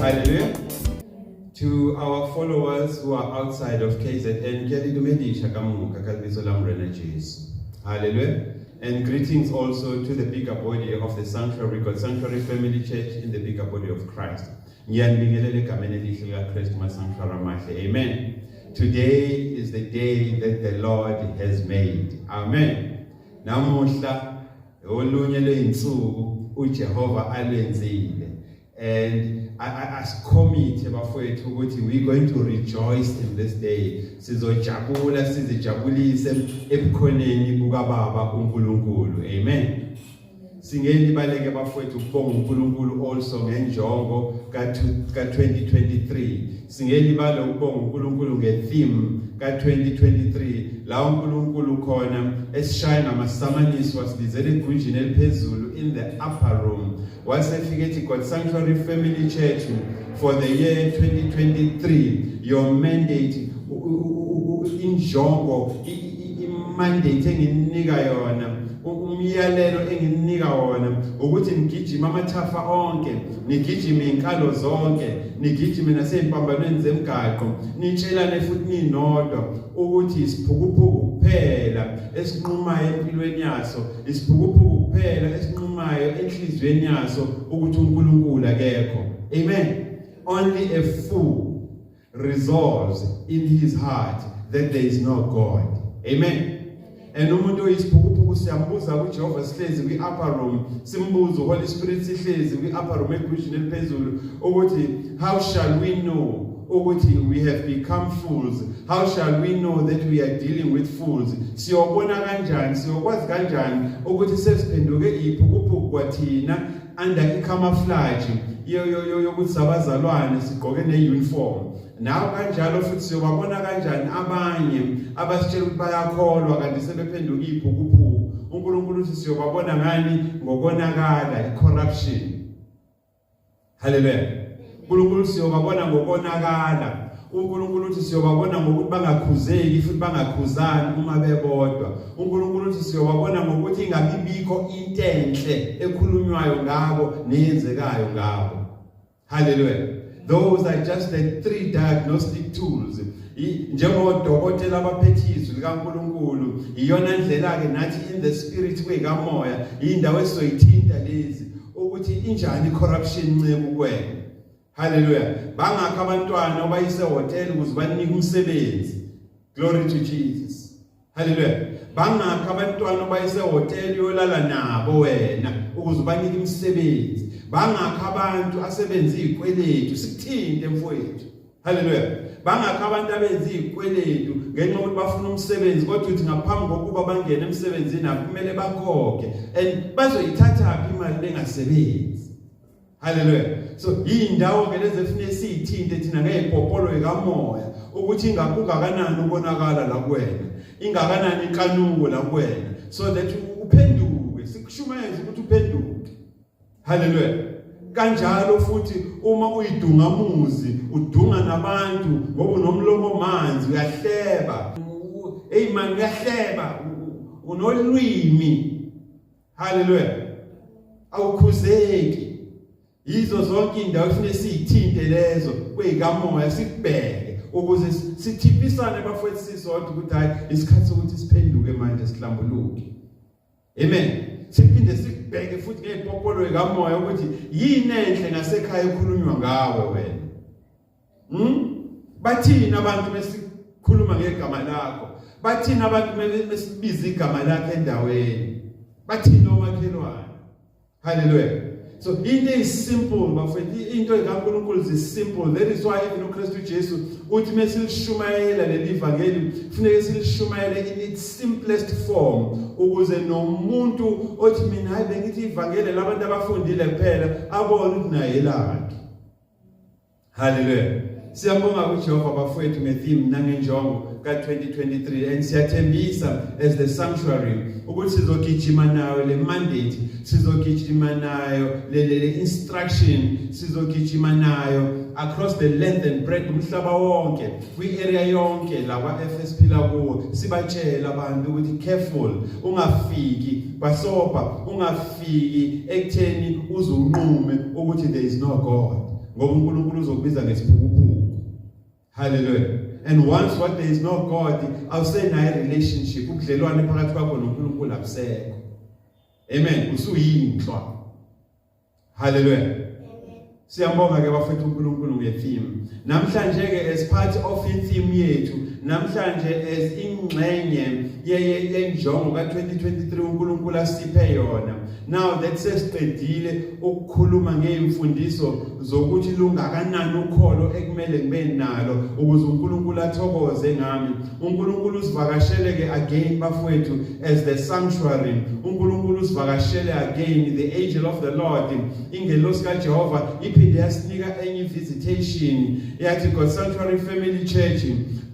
Hallelujah. To our followers who are outside of KZN, ke a le dumedisa ka moka ka lebitso la Morena Jesu. Hallelujah. And greetings also to the bigger body of the Sanctuary, God Sanctuary Family Church in the bigger body of Christ. Ngiyanibingelela egameni elihle likaKristu, ma-sanctuary amahle. Amen. Today is the day that the Lord has made. Amen. Namuhla olunye lwey'nsuku uJehova alwenzile. And asi-commit, bafowethu, ukuthi we going to rejoice in this day. Sizojabula, sizijabulise ebukhoneni bukaBaba uNkulunkulu. Amen. Singelibaleke, bafowethu, ukubonga uNkulunkulu also ngenjongo ka-2023. Singelibale ukubonga uNkulunkulu nge-theme ka-2023, la uNkulunkulu khona esishaya ngamasamanisi, wasibizela egunjini eliphezulu, in the upper room, wasefika ethi, "God Sanctuary Family Church, for the year 2023, your mandate, injongo, i-mandate engininika yona, umyalelo engininika wona, ukuthi nigijime amathafa onke, nigijime inkalo zonke, nigijime nasey'mpambanweni zemigaqo, nitshelane futhi ninodwa ukuthi isiphukuphuku kuphela esinqumayo empilweni yaso, isiphukuphuku kuphela esinqumayo enhliziyweni yaso ukuthi uNkulunkulu akekho." Amen. Only a fool resolves in his heart that there is no God. Amen. And umuntu oyisiphukuphuku siyambuza kuJehova sihlezi kwi-upper room, simbuza uHoly Spirit sihlezi kwi-upper room egunjini eliphezulu ukuthi, how shall we know ukuthi we have become fools? How shall we know that we are dealing with fools? Siyobona kanjani, siyokwazi kanjani ukuthi sesiphenduke iphukuphuku kwathina under i-camouflage yokuthi sabazalwane, sigqoke ne-uniform nawe kanjalo? Futhi siyobabona kanjani abanye abasitshela ukuthi bayakholwa kanti sebephenduka iphukuphuku? UNkulunkulu uthi siyobabona ngani? Ngokonakala, i-corruption. Haleluya. uNkulunkulu siyobabona ngokonakala. UNkulunkulu uthi siyobabona ngokuthi bangakhuzeki futhi bangakhuzani uma bebodwa. UNkulunkulu uthi siyobabona ngokuthi ingabibikho into enhle ekhulunywayo ngabo neyenzekayo ngabo. Haleluya. Those are just the three diagnostic tools. Njengodokotela abaphethe izwi likaNkulunkulu, iyona ndlela ke nathi in the spirit, kwekamoya, indawo esizoyithinta lezi, ukuthi injani corruption, nceku, kuwena. Haleluya. Bangakho abantwana obayise hotel ukuze banike umsebenzi? Glory to Jesus. Haleluya. Bangakho abantwana obayise hotel yolala nabo wena ukuze banike imisebenzi? Bangakho abantu asebenza izikweletu? Sikuthinte, mfowethu. Haleluya. Bangakho abantu abenza izikweletu ngenxa yokuthi bafuna umsebenzi, kodwa uthi ngaphambi kokuba bangene emsebenzini akumele bakhokhe, and bazoyithatha phi imali bengasebenzi? Haleluya. So indawo ke lezi efune siyithinte thina ngezipopolo kamoya, ukuthi ingakungakanani ubonakala la kuwena, ingakanani inkanuko la kuwena, so that uphenduke, sikushumayeze ukuthi uphenduke. Haleluya. Kanjalo futhi uma uyidungamuzi, udunga nabantu ngoba unomlomo manzi, uyahleba. Hey man, uyahleba, unolwimi. Haleluya. Awukhuzeki. Yizo zonke indawo efune siyithinte lezo kweyikamoya, sikubheke ukuze sithiphisane, bafowethu, sisodwa ukuthi hayi, isikhathi sokuthi siphenduke manje, sihlambuluke. Amen. Siphinde sikubheke futhi ngey'popolo kamoya ukuthi yini enhle ngasekhaya ekhulunywa ngawe wena. Bathini abantu besikhuluma ngegama lakho? Bathini abantu besibiza igama lakho endaweni? Bathini omakhelwane? Hallelujah. So into eyisimple, bafethu, into ekaNkulunkulu zisimple. That is why even uKristu Jesu uthi mesilishumayela leli vangeli, kufuneka silishumayele in its simplest form, ukuze nomuntu othi, "Mina hayi, bengithi ivangeli labantu abafundile kuphela," abone ukuthi naye lakhe. Hallelujah. Siyabonga kuJehova, bafowethu, ngetheme nangenjongo ka-2023, and siyathembisa as the sanctuary ukuthi sizogijima nayo le mandate, sizogijima nayo le instruction, sizogijima nayo across the length and breadth umhlaba wonke, kwi-area yonke la kwa-FSP la kuwo, sibatshela abantu ukuthi careful, ungafiki basoba, ungafiki ekutheni uzunqume ukuthi there is no God. Ngoba uNkulunkulu uzokubiza ngesiphukuphuku. Hallelujah. And once what there is no God, awusenayo relationship, ubudlelwane phakathi kwakho noNkulunkulu abusekho. Amen. Usuyinhlwa. Hallelujah. Siyambonga ke bafethu uNkulunkulu ngetheme. Namhlanje ke as part of i-theme yethu, namhlanje as ingxenye yenjongo ka-2023 uNkulunkulu asiphe yona. Now that sesiqedile ukukhuluma ngeimfundiso zokuthi lungakanani ukholo ekumele ngibe nalo ukuze uNkulunkulu athokoze ngami. uNkulunkulu usivakashele ke again bafowethu as the sanctuary. uNkulunkulu usivakashele again, the angel of the Lord, ingelosi kaJehova iphinde yasinika enye visitation, yathi, "God Sanctuary Family Church,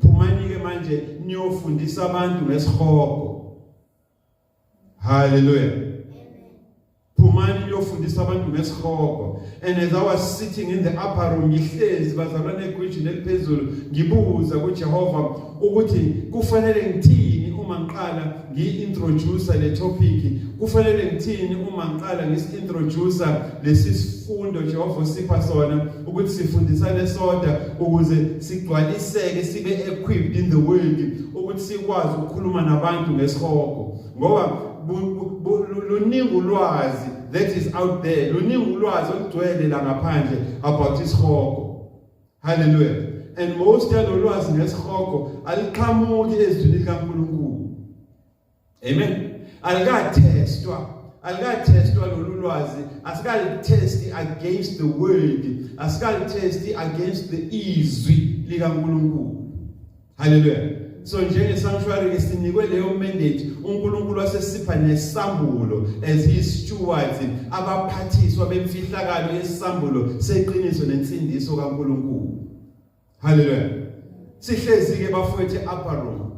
phumani ke manje niyofundisa abantu ngesihogo." Hallelujah. Phumani niyofundisa abantu ngesihogo. And as I was sitting in the upper room, ngihlezi bazalwane egwijini eliphezulu, ngibuza kuJehova ukuthi kufanele ngithini uma ngiqala ngiyi-introduce le topic, kufanele ngithini uma ngiqala ngisi-introduce lesi sifundo Jehova osipha sona ukuthi sifundisane sodwa ukuze sigcwaliseke, sibe equipped in the word ukuthi sikwazi ukukhuluma nabantu ngesihogo, ngoba luningi ulwazi that is out there, luningi ulwazi olugcwele la ngaphandle about isihogo. Hallelujah. And most yalolwazi ngesihogo aliqhamuki ezwini likaNkulunkulu. Amen. Alikathestwa, alikathestwa lolu lwazi, asikalitesti against the word, asikalitesti against the izwi likaNkulunkulu. Hallelujah. So njenge sanctuary ke sinikwe leyo mandate, uNkulunkulu wasesipha nesambulo as his stewards, abaphathiswa bemfihlakalo yesambulo seqiniso nensindiso kaNkulunkulu. Hallelujah. Sihlezi ke bafowethu upper room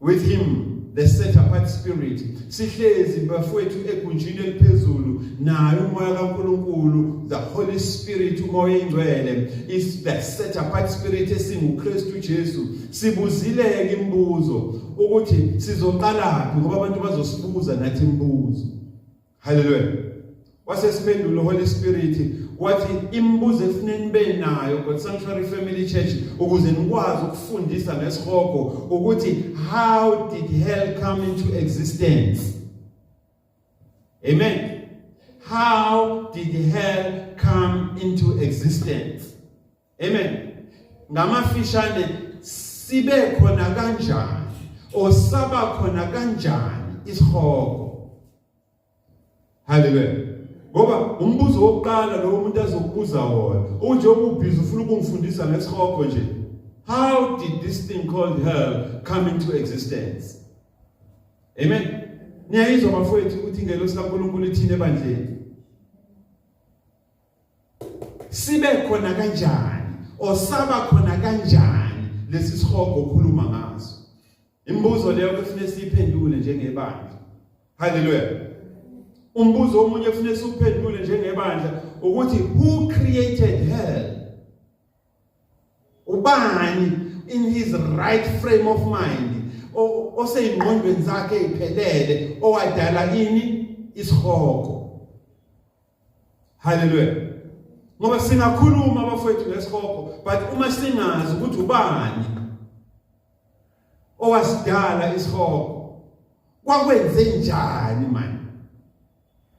with him, the set apart spirit. Sihlezi bafowethu egunjini eliphezulu naye umoya kaNkulunkulu, the Holy Spirit, umoya oyingcwele is the set apart spirit esinguKristu Jesu. Sibuzileke imibuzo ukuthi sizoqala phi, ngoba abantu bazosibuza nathi imibuzo. Hallelujah. Wasesiphendula Holy Spirit wathi imibuzo efuneni nibe nayo, God Sanctuary Family Church, ukuze nikwazi ukufundisa ngesihogo, ukuthi how did hell come into existence? Amen. How did hell come into existence? Amen. Ngamafishane, sibe khona kanjani osaba khona kanjani isihogo? Hallelujah. Ngoba umbuzo wokuqala lo umuntu azokubuza wona, unjengoba ubhizi ufuna ukungifundisa ngesihogo nje, how did this thing called hell come into existence? Amen. Niyayizwa bafowethu ukuthi ingelosi kaNkulunkulu ithini ebandleni? Sibe khona kanjani osaba khona kanjani lesi sihogo okhuluma ngaso? Imibuzo leyo kufanele siyiphendule njengebandla. Hallelujah. Umbuzo omunye kufanele siwuphendule njengebandla ukuthi who created hell? Ubani in his right frame of mind, oseyingqondweni zakhe eziphelele, owadala ini isihogo? Hallelujah. Ngoba singakhuluma abafowethu ngesihogo, but uma singazi ukuthi ubani owasidala isihogo, kwakwenze njani manje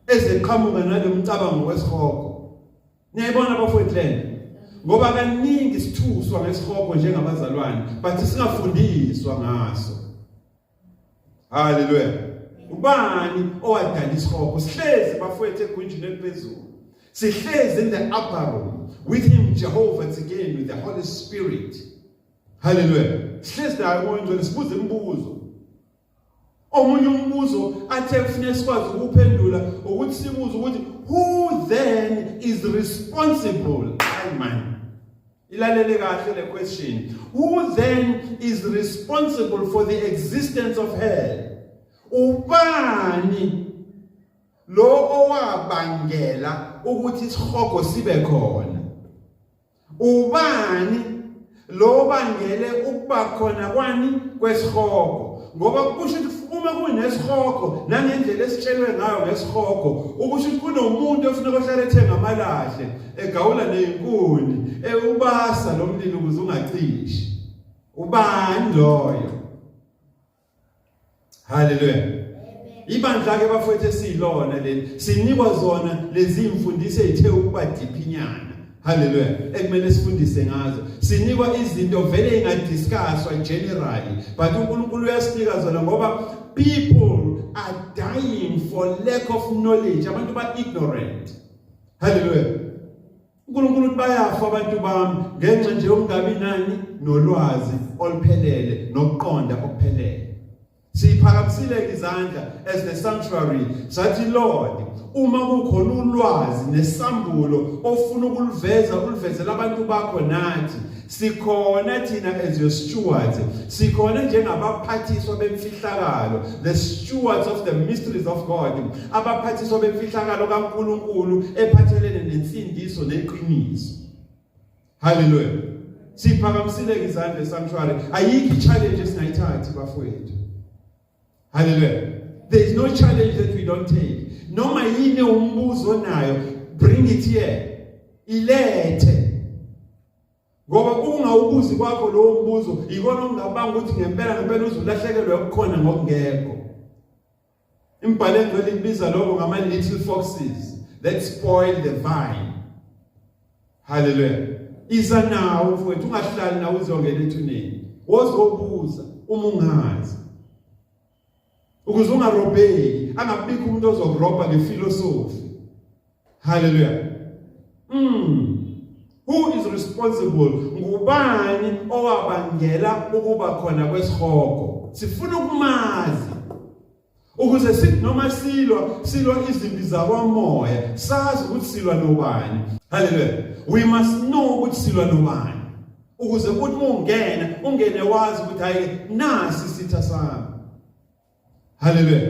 ezeqhamuka nalomcabango wesihogo? Niyayibona bafowethu lento, ngoba kaningi sithuswa ngesihogo njengabazalwane but singafundiswa ngaso. Haleluya. Ubani owadala isihogo? Sihlezi bafowethu egunjini eliphezulu, sihlezi in the upper room with him, Jehovah again, with the Holy Spirit. Haleluya. Sihlezi naye uMoya Ongcwele, sibuza imibuzo. Omunye umbuzo athe kufanele sikwazi ukuphendula ukuthi sibuze ukuthi who then is responsible? Ay man, ilalele kahle le question. Who then is responsible for the existence of hell? Ubani lo owabangela ukuthi isihogo sibe khona? Ubani lo bangele ukuba khona kwani kwesihogo? Ngoba kusho ukuthi uma kunesihogo nangendlela esitshelwe ngayo ngesihogo, ukusho ukuthi kunomuntu ofuna kohlala ethenga amalahle, egawula nezinkuni, ewubasa lo mlilo ukuze ungacishi. Ubani loyo? Haleluya. Ibandla ke bafowethu esiyilona leli sinikwa zona lezi imfundiso ezithe ukuba diphinyana. Haleluya. Ekumele sifundise ngazo. Sinikwa izinto vele ingadiscusswa generally, but uNkulunkulu uyasinika zona ngoba people are dying for lack of knowledge. Abantu ba ignorant. Haleluya. uNkulunkulu uthi bayafa abantu bami ngenxa nje yokungabi nani nolwazi oluphelele nokuqonda okuphelele. Siyiphakamisile izandla as the sanctuary sathi, "Lord, uma kukhona ulwazi nesambulo ofuna ukuluveza, uluvezela abantu bakho nathi sikhona thina as your stewards, sikhona njengabaphathiswa bemfihlakalo, the stewards of the mysteries of God, abaphathiswa bemfihlakalo kaNkuluNkulu ephathelene nensindiso neqiniso." Haleluya. Siphakamisile izandla sanctuary. Ayikho i-challenge esingayithathi, bafowethu. Haleluya. There is no challenge that we don't take. Noma yini umbuzo nayo, bring it here, ilethe, ngoba ungawubuzi kwakho lowo mbuzo ikona okungabanga ukuthi ngempela ngempela uzulahlekelwe okukhona ngokungekho. Imbhalo engcwele ibiza lokho ngama little foxes that spoil the vine. Haleluya. Iza nawo, mfowethu, ungahlali nawo uzongena ethuneni. Wozobuza uma ungazi ukuze ungarobheki, angabikho umuntu ozokurobha ngefilosofi. Haleluya. Who is responsible? Ngubani owabangela ukuba khona kwesihogo? Sifuna ukumazi ukuze sithi noma silwa, silwa izimpi zakwamoya, sazi ukuthi silwa nobani. Haleluya. We must know ukuthi silwa nobani ukuze kuthi ungena, ungene wazi ukuthi hayi, nasi isitha sami. Haleluya.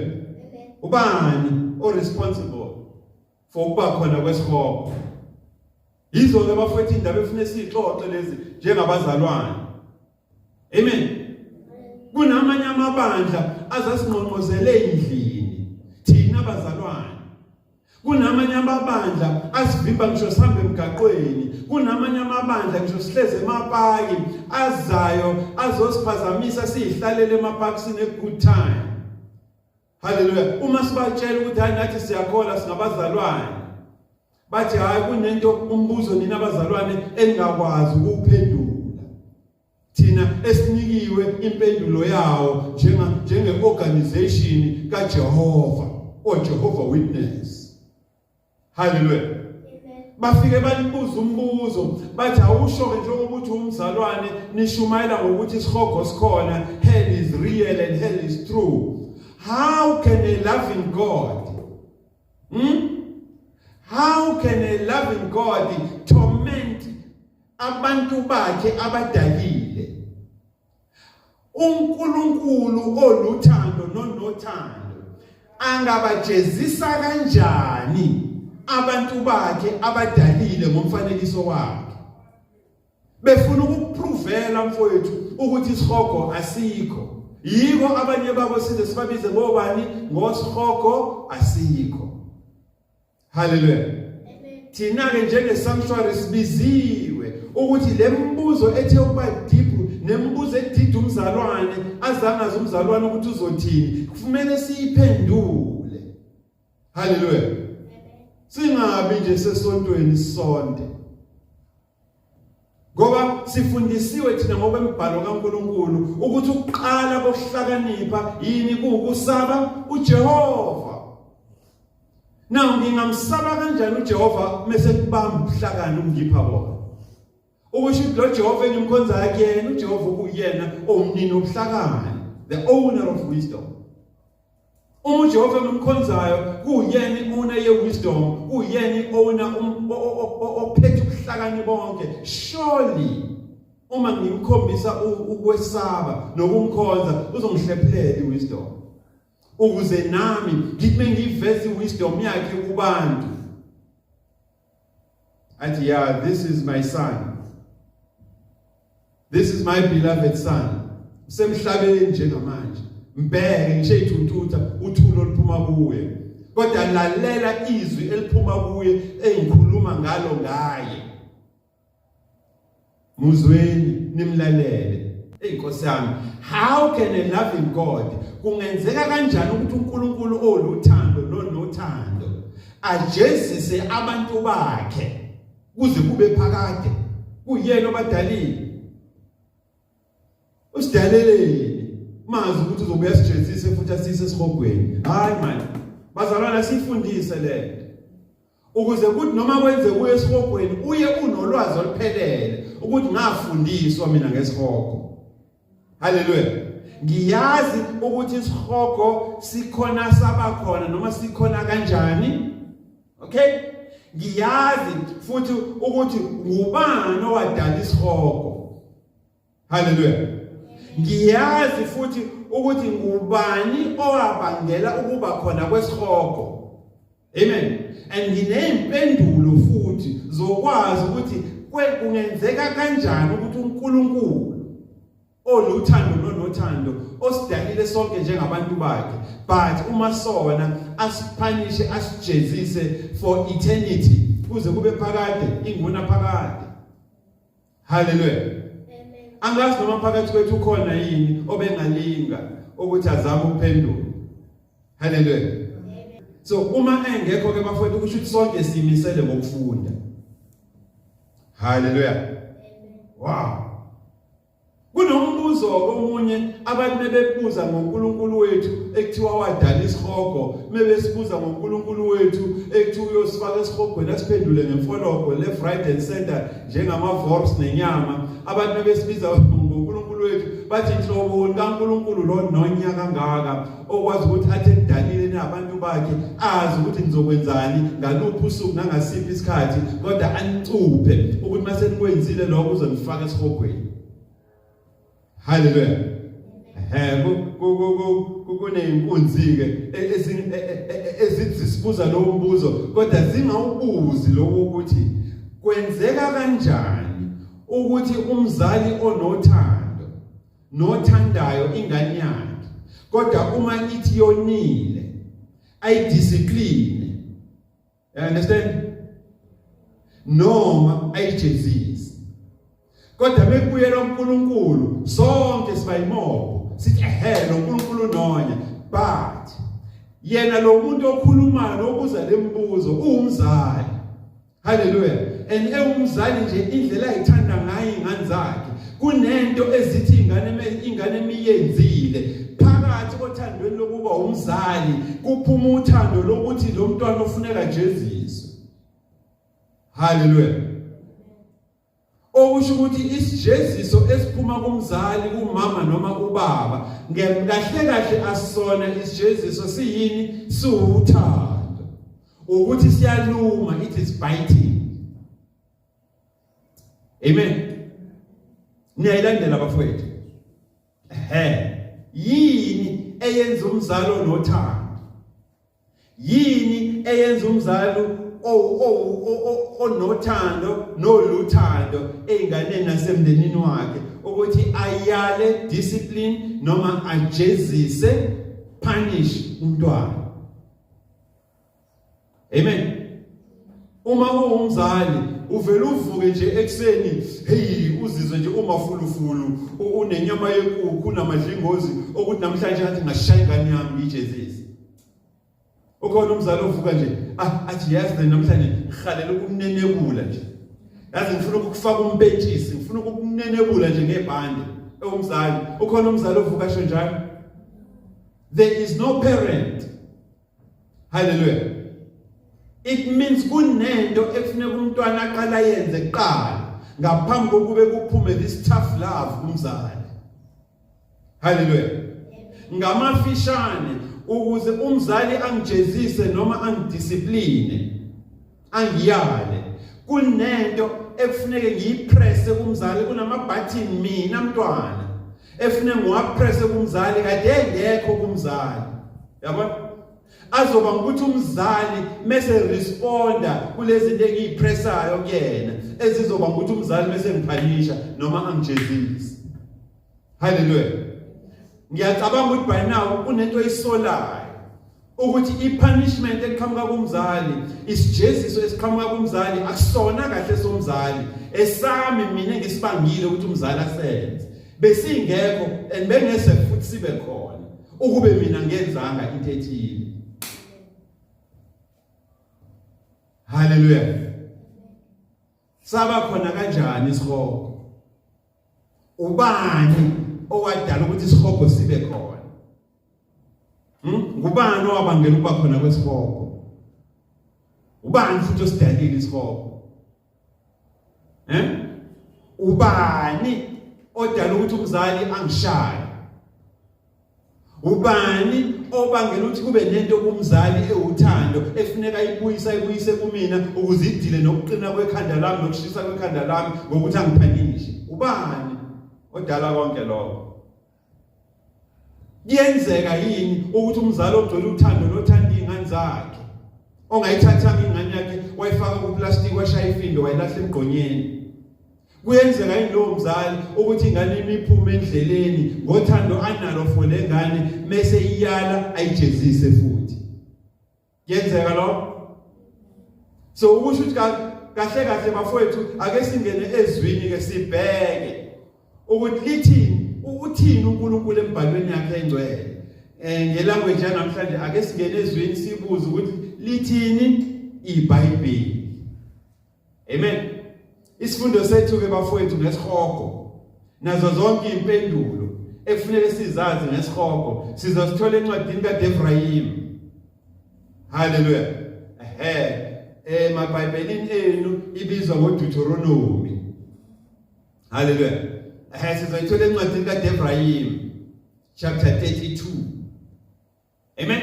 Ubani o responsible for ukuba khona kwesihogo? Yizo ke, bafowethu, indaba efuna sixoxe lezi njengabazalwane. Amen. Kunamanye amabandla azasinqonqozele endlini thina bazalwane. Kunamanye amabandla asivimba ngisho sihambe emgaqweni. Kunamanye amabandla ngisho sihleze emapaki azayo azosiphazamisa sihlalele emapaki sine good time. Haleluya. Uma sibatshela ukuthi hayi, nathi siyakholwa, singabazalwane, bathi hayi, kunento umbuzo nina abazalwane eningakwazi ukuwuphendula, thina esinikiwe impendulo yawo njenge organization kaJehova, oJehova Witness. Haleluya. Bafike balibuza umbuzo, bathi, "Awusho ke, njengoba uthi umzalwane nishumayela ngokuthi isihogo sikhona, hell is real and hell is true, how can a loving God, How can a loving God torment abantu bakhe abadalile? UNkulunkulu oluthando nonothando angabajezisa kanjani abantu bakhe abadalile ngomfanekiso wakhe?" Befuna ukuprovela, mfowethu, ukuthi isihogo asikho. Yiko abanye babo size sibabize ngobani? Ngosihogo asikho. Haleluya. Thina ke njenge sanctuary sibiziwe ukuthi lembuzo ethe ukuba deep nemibuzo edida umzalwane azangazi umzalwane ukuthi uzothini, kufanele siyiphendule. Haleluya. Singabi nje sesontweni sonke, ngoba sifundisiwe thina ngokwembhalo kaNkuluNkulu ukuthi ukuqala kokuhlakanipha yini? Kuukusaba uJehova. Now ngingamsaba kanjani uJehova mase kubamba ubuhlakani ukungipha bona? Ukusho ukuthi lo Jehova engimkhonzayo kuyena uJehova ukuyena owumnini wobuhlakani, the owner of wisdom. Uma uJehova engimkhonzayo kuyena i-owner ye-wisdom, kuyena i-owner ophethe ubuhlakani bonke, surely uma ngimkhombisa ukwesaba nokumkhonza uzongihlephulela i-wisdom ukuze nami ngithi mengiveza i-wisdom yakhe kubantu athi, "Yeah, this is my son, this is my beloved son." Usemhlabeni njengamanje. Mbheke ngisho eyithuthutha uthulo oluphuma kuye. Kodwa lalela izwi eliphuma kuye engikhuluma ngalo ngaye. Muzweni nimlalele. Ey Nkosi yami, how can a loving God kungenzeka kanjani ukuthi uNkulunkulu oluthando nonothando ajezise abantu bakhe kuze kube phakade? Kuyena obadalile. Usidaleleni mazi ukuthi uzobuya sijezise futhi asise esihogweni. Hayi man. Bazalwana sifundise lento. Ukuze kuthi noma kwenze kuye esihogweni uye unolwazi oluphelele ukuthi ngafundiswa mina ngesihogo. Haleluya. Ngiyazi ukuthi isihogo sikhona saba khona noma sikhona kanjani. Okay? Ngiyazi futhi ukuthi ngubani owadala isihogo. Haleluya. Ngiyazi futhi ukuthi ngubani owabangela ukuba khona kwesihogo. Amen. And nginezimpendulo futhi zokwazi ukuthi kungenzeka kanjani ukuthi uNkulunkulu oluthando nonothando osidalile sonke njengabantu bakhe but uma sona asiphanishe asijezise for eternity kuze kube phakade inguna phakade. Haleluya. Angazi noma phakathi kwethu ukhona yini obengalinga ukuthi azame ukuphendula. Haleluya. So uma engekho ke bafowethu kusho ukuthi sonke simisele ngokufunda. Haleluya. Wow. Kunombuzo omunye abantu bebebuza ngoNkulunkulu wethu ekuthiwa wadala isihogo, mebesibuza ngoNkulunkulu wethu ekuthiwa uyosifaka esihogweni asiphendule ngemfologo left right and center njengama-vorbs nenyama. Abantu bebesibiza ngoNkulunkulu wethu bathi inhloboni kaNkulunkulu lo nonya kangaka okwazi ukuthi athi ekudalile nabantu bakhe azi ukuthi nizokwenzani ngaluphi usuku nangasiphi isikhathi kodwa anicuphe ukuthi mase nikwenzile lokho uzonifaka esihogweni. Haleluya. Ehe kuneyinkunzi ke ezithi sibuza lo mbuzo kodwa zingawubuzi lokho ukuthi kwenzeka kanjani ukuthi umzali onothando nothandayo ingane yakhe kodwa uma ithi yonile ayidiscipline, you understand, noma ayijezise, kodwa bekubuyela uNkulunkulu sonke siba yimobo sithi ehe lo uNkulunkulu nonya, but yena lo muntu okhulumayo nobuza lembuzo uwumzali. Haleluya. And ewumzali nje indlela ayithanda ngayo ingane zakhe. Kunento ezithi ingane emiyenzile phakathi kothandweni lokuba umzali kuphuma uthando lokuthi lo mntwana ufuneka ajeziswe. Haleluya. Okusho ukuthi isijeziso esiphuma kumzali kumama noma ubaba kahle kahle asona isijeziso siyini, siwuthando ukuthi siyaluma, it is biting. Amen. Niyayilandela bafowethu? Ehe, yini eyenza umzali onothando, yini eyenza umzali onothando noluthando einganeni nasemndenini wakhe ukuthi ayale, discipline, noma ajezise, punish umntwana? Amen. Uma uwumzali uvela uvuke nje ekuseni, hey, uzizwe nje umafulufulu, unenyama yenkukhu, unamadlingozi okuthi namhlanje ngathi ngashaya ingane yami ngijezise. Ukhona umzali ovuka nje ah athi yazi namhlanje ngihalela ukunenebula nje, yazi ngifuna ukufaka umpentshisi, ngifuna ukukunenebula nje ngebhande. Ewumzali, ukhona umzali ovuka asho njalo? There is no parent. Hallelujah. It means kunento ekufuneka umntwana aqala yenze kuqala ngaphambi kokube kuphume this tough love kumzali. Hallelujah. Ngamafishane ukuze umzali angijezise noma angidiscipline angiyale kunento ekufuneke ngiyipresse kumzali, kunama button mina mntwana efuneke ngiwapresse kumzali kade engekho kumzali, yabona, azoba ukuthi umzali mese responda kulezi zinto engiyipressayo kuyena ezizoba ukuthi umzali mese ngiphanisha noma angijezise. Haleluya. Ngiyacabanga ukuthi by now kunento oyisolayo ukuthi i-punishment eqhamuka kumzali, isijeziso esiqhamuka kumzali akusona kahle somzali, esami mina engisibangile ukuthi umzali asenze. Besingekho and bengese futhi sibe khona ukube mina ngenzanga into ethile. Hallelujah. Saba khona kanjani isihogo? Ubani owadala ukuthi isihogo sibe khona? Ngubani owabangela ukuba khona kwesihogo? Ubani futhi osidalile isihogo? Eh? Ubani odala ukuthi umzali angishaye? Ubani obangela ukuthi kube nento kumzali ewuthando efuneka ayibuyisa ayibuyise kumina ukuze idile nokuqina kwekhanda lami nokushisa kwekhanda lami ngokuthi angiphanishe? Ubani odala konke lokho? Kuyenzeka yini ukuthi umzali ogcwele uthando nothanda izingane zakhe ongayithathanga ingane yakhe wayifaka kuplastic washaya ifindo wayilahla emgqonyeni? Kuyenzeka yini lowo mzali ukuthi ingane imiphume endleleni ngothando analo for le ngane mese iyala ayijezise futhi? Kuyenzeka lokho? So ukusho ukuthi kahle kahle bafowethu, ake singene ezwini ke sibheke ukuthi lithini, uthini uNkulunkulu embhalweni yakhe engcwele. Ngelanguage yanamhlanje, ake singene ezwini sibuze ukuthi lithini iBhayibheli. Amen. Isifundo sethu ke bafowethu ngesihogo nazo zonke impendulo ekufuneka sizazi ngesihogo sizosithola encwadini kaDevrayim. Haleluya. Ehe. EmaBhayibhelini enu ibizwa ngoDeuteronomy. Haleluya. Ehe, sizoyithola encwadini kaDevrayim chapter 32. Amen.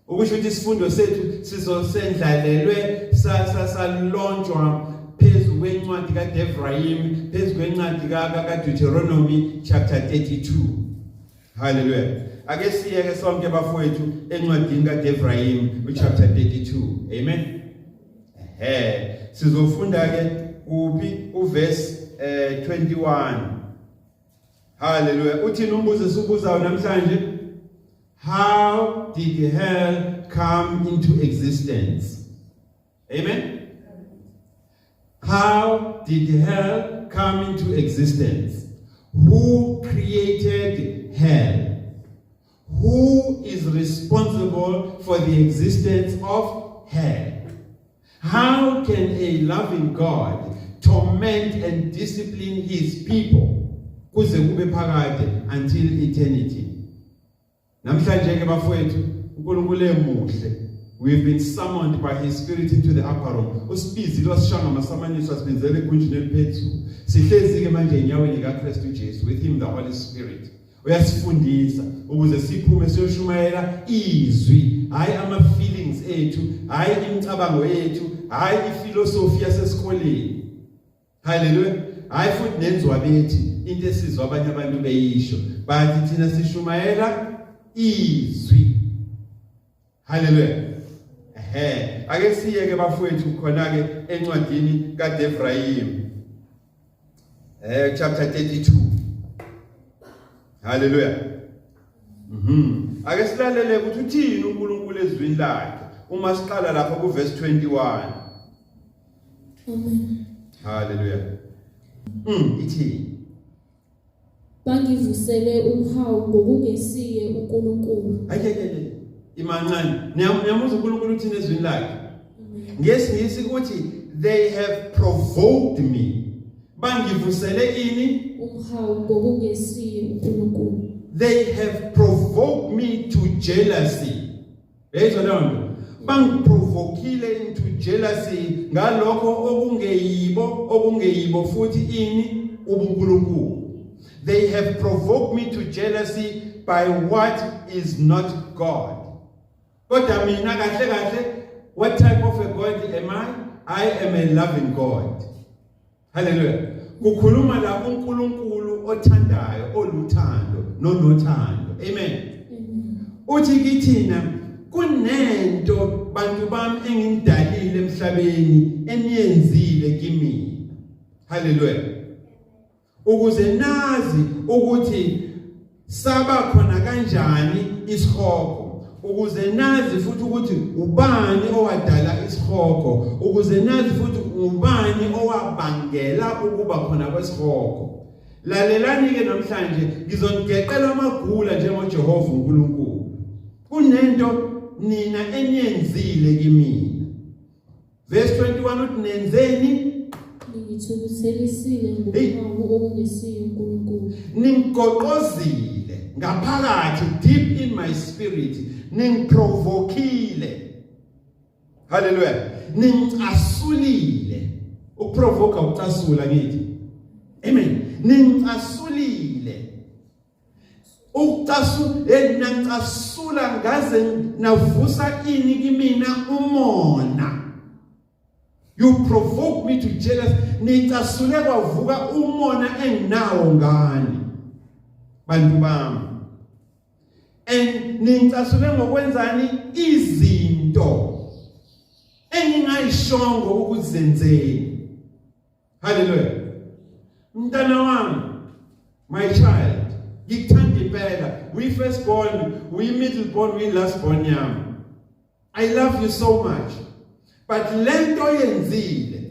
Ukusho ukuthi isifundo sethu sizosendlalelwe salontshwa phezu kwencwadi kaDevrayim, phezu kwencwadi kaDeuteronomy chapter 32. Hallelujah. Ake siyeke sonke bafowethu encwadini kaDevrayim uchapter 32. Amen. Ehe, sizofunda ke kuphi uverse 21. Hallelujah. Uthini umbuzo esiwubuzayo namhlanje? How did hell come into existence? Amen. How did hell come into existence? Who created hell? Who is responsible for the existence of hell? How can a loving God torment and discipline his people kuze kube phakade, until eternity? Namhlanje ke bafowethu, uNkulunkulu emuhle. We've been summoned by his spirit into the upper room. Usibizile, wasishaya ngamasamaniso, asibizele egunjini eliphezulu. Sihlezi ke manje enyaweni kaKristu Jesu, with him the Holy Spirit. Uyasifundisa ukuze siphume siyoshumayela izwi, hayi ama feelings ethu, hayi imicabango yethu, hayi iphilosophy yasesikoleni. Haleluya. Hayi futhi nenzwa bethi into esizwa abanye abantu beyisho, bathi thina sishumayela izwi. Haleluya. Ehe, ake siyeke bafowethu khona ke encwadini kaDevrayim. Chapter 32. Haleluya. Ake silalele ukuthi uthini uNkulunkulu ezwini lakhe uma siqala lapha ku verse 21. Amen. Haleluya. Ithini? Bangivusele umhawu ngokungesiye uNkulunkulu. Hayi hayi. Imancane. Niyamuzwa uNkulunkulu uthini ezwini lakhe? NgesiNgisi uthi they have provoked me. Bangivusele ini? Umhawu ngokungesiye uNkulunkulu. They have provoked me to jealousy. Yayizwa leyo nto? Bangiprovokile into jealousy ngalokho okungeyibo, okungeyibo futhi ini ubuNkulunkulu. They have provoked me to jealousy by what is not God. Kodwa mina kahle kahle, what type of a God am I? I am a loving God. Hallelujah. Kukhuluma la uNkulunkulu othandayo, oluthando nonothando. Amen. Uthi kithina, kunento bantu bami engimdalile emhlabeni eniyenzile kimi. Hallelujah. Ukuze nazi ukuthi Saba khona kanjani isihogo? Ukuze nazi futhi ukuthi ubani owadala isihogo, ukuze nazi futhi ubani owabangela ukuba khona kwesihogo. Lalelani ke namhlanje, ngizonigeqela amagula njengoJehova uNkulunkulu. Kunento nina eniyenzile kimina. Verse 21 uthi nenzeni? Ningithukuthelisile ngomhawu okungesiye uNkulunkulu. Ningigoqozile ngaphakathi, deep in my spirit, ningiprovokile. Hallelujah. Ningicasulile. Ukuprovoka ukucasula ngithi. Amen. Ningicasulile. Ukucasu hey nangicasula ngaze navusa ini kimina umona. You provoke me to jealous. Nicasule kwavuka umona enginawo ngani. Bantu bami. And ningicasule ngokwenzani izinto engingayishongo ukuthi zenzeni. Hallelujah. Mntana wami, my child, ngikuthanda impela. We first born, we middle born, we last born yami. I love you so much. But lento yenzile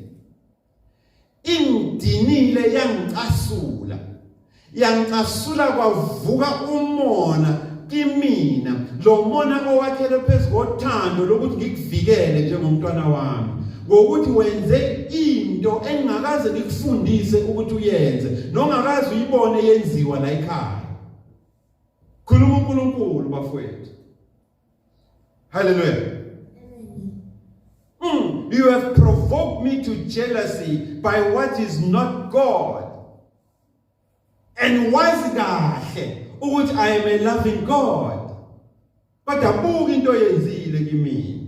ingidinile, yangicasula. Yangicasula kwavuka umona kimina, lo mona owakhelwe phezu kothando lokuthi ngikuvikele njengomntwana wami, ngokuthi wenze into engingakaze ngikufundise ukuthi uyenze, nongakaze uyibone yenziwa la ekhaya. Khuluma uNkulunkulu bafowethu. Hallelujah. You have provoked me to jealousy by what is not God. And wazi kahle ukuthi I am a loving God. Kodwa buka into oyenzile kimina.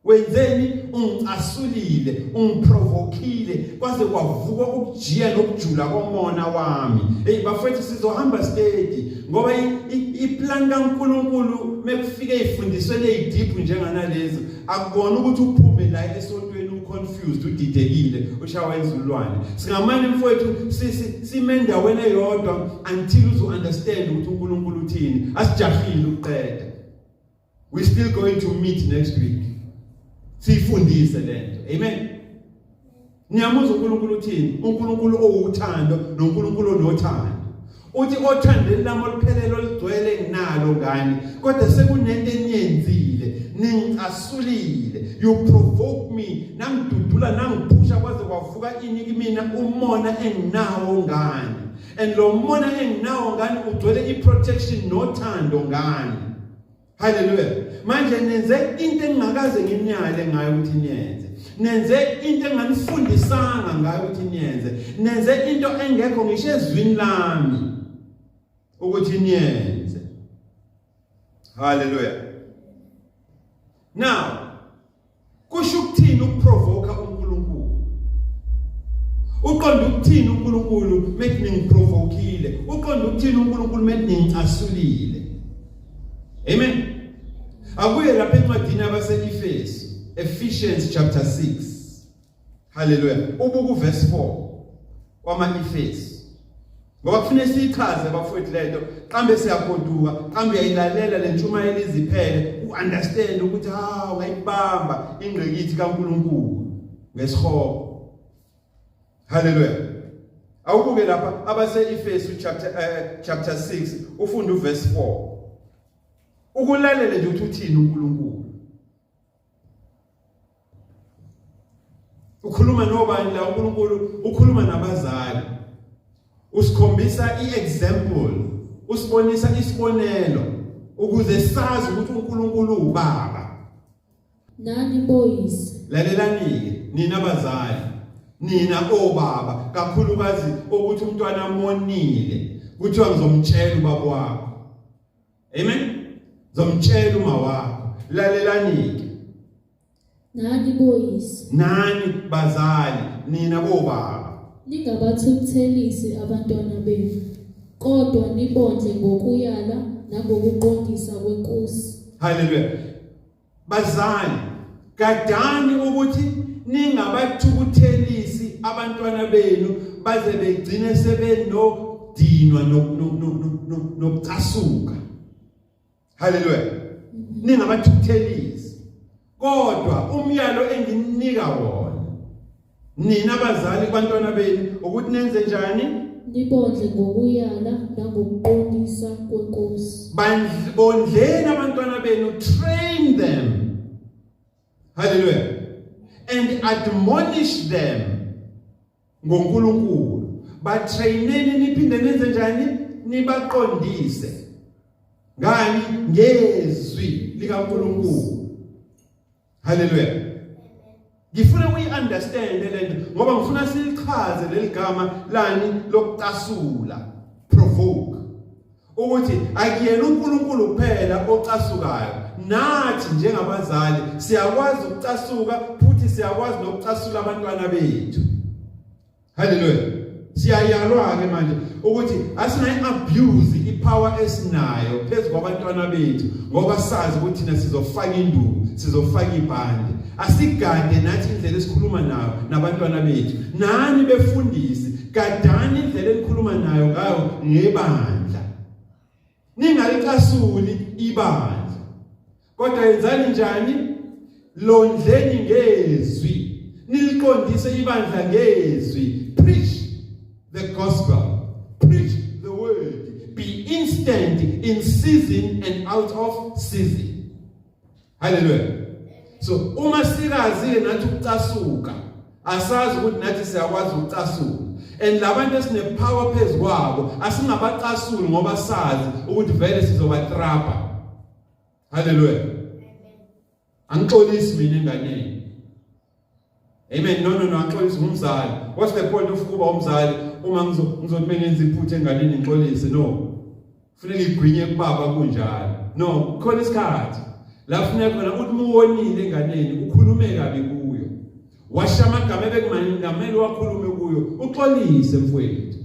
Wenzeni? Ungicasulile, ungiprovokile kwaze kwavuka ukujiya nokujula komona wami. Hey bafethu, sizohamba steady ngoba iplan kaNkuluNkulu mekufike ezifundisweni ezideep njenganalezi, akubona ukuthi uphume la esontweni uconfused, udidekile, ushawa izulwane. Singamane mfowethu sime endaweni eyodwa until uzo understand ukuthi uNkulunkulu uthini. Asijahile ukuqeda. We still going to meet next week. Siyifundise lento. Amen. Niyamuzwa uNkulunkulu uthini? uNkulunkulu owuthando noNkulunkulu onothando. Uthi othandeni lami oluphelele olugcwele nginalo ngani, kodwa sekunento eniyenzile, ningicasulile. You provoke me, nangidudula, nangiphusha kwaze kwavuka ini kimina umona enginawo ngani. And lo mona enginawo ngani ugcwele iprotection nothando ngani. Haleluya. Manje nenze into engingakaze nginiyale ngayo ukuthi niyenze. Nenze into enganifundisanga ngayo ukuthi niyenze. Nenze into engekho ngisho ezwini lami ukuthi niyenze. Haleluya. Now kusho ukuthini ukuprovoka uNkulunkulu? Uqonda ukuthini uNkulunkulu methi ningiprovokile? Uqonda ukuthini uNkulunkulu methi ningicasulile? Amen. Akuye lapha encwadini yabaseEfesu, Ephesians chapter 6. Hallelujah. Ubuku verse 4 wama-Efesu. Ngoba kufanele siyichaze bafowethu lento, qambe siyagoduka, qambe uyayilalela le ntshumayelo iziphele, uunderstand ukuthi ha ungayibamba ingqikithi kaNkuluNkulu ngesihogo. Hallelujah. Awubuke lapha abase-Efesu chapter 6 ufunde uverse 4. Ukulalele nje ukuthi uthini uNkulunkulu. Ukhuluma nobani la uNkulunkulu? Ukhuluma nabazali. Usikhombisa iexample, usibonisa isibonelo ukuze sazi ukuthi uNkulunkulu ubaba. Nani boyise. Lalelani-ke nina bazali, nina obaba, kakhulukazi ukuthi umntwana monile, kuthiwa ngizomtshela ubaba wakho. Amen. Zomtshela uma wakho. Lalelani-ke. Nani boyise. Nani bazali, nina bobaba. Ningabathukuthelisi abantwana benu, kodwa nibondle ngokuyala nangokuqondisa kweNkosi. Hallelujah. Bazali, gadani ukuthi ningabathukuthelisi abantwana benu baze begcine sebeno Nokudinwa nokucasuka. Haleluya. Ningabathukuthelisi, kodwa umyalo engininika wona nina abazali kubantwana benu ukuthi nenze njani? Nibondle ngokuyala nangokuqondisa kweNkosi. Bondleni abantwana benu, train them. Haleluya. And admonish them ngoNkulunkulu. Batraineni, niphinde nenze njani? Nibaqondise. Ngani? Ngezwi likaNkulunkulu. Haleluya. Ngifuna uyi-understand lento ngoba ngifuna silichaze leli gama lani lokucasula, provoke, ukuthi akuyena uNkulunkulu kuphela ocasukayo, nathi njengabazali siyakwazi ukucasuka futhi siyakwazi nokucasula abantwana bethu. Haleluya. Siyayalwa ke manje ukuthi asingayi abuse ipower esinayo phezu kwabantwana bethu, ngoba sazi ukuthi thina sizofaka induku, sizofaka ibhande. Asigade nathi indlela esikhuluma nayo nabantwana bethu. Nani befundisi, gadani indlela enikhuluma nayo ngayo ngebandla. Ningalicasuli ibandla, kodwa yenzani njani? Londleni ngezwi, niliqondise ibandla ngezwi. Preach the gospel, preach the word, be instant in season and out of season. Haleluya. So uma sikazi nathi ukucasuka, asazi ukuthi nathi siyakwazi ukucasuka, and labantu esine power phezu kwabo asingabacasuli, ngoba sazi ukuthi vele sizobatrapa. Haleluya. Angixolisi mina enganeni. Amen. No, no, no, angixolisi ngumzali. What's the point of kuba umzali uma ngizothi mengenza iphutha enganeni ngixolise? No, kufanele igwinye kubaba kunjalo. No, khona isikhathi la kufuneka khona uthi muwonile enganeni, ukhulume kabi kuyo, washa amagama ebekumangamele wakhulume kuyo, uxolise mfowethu,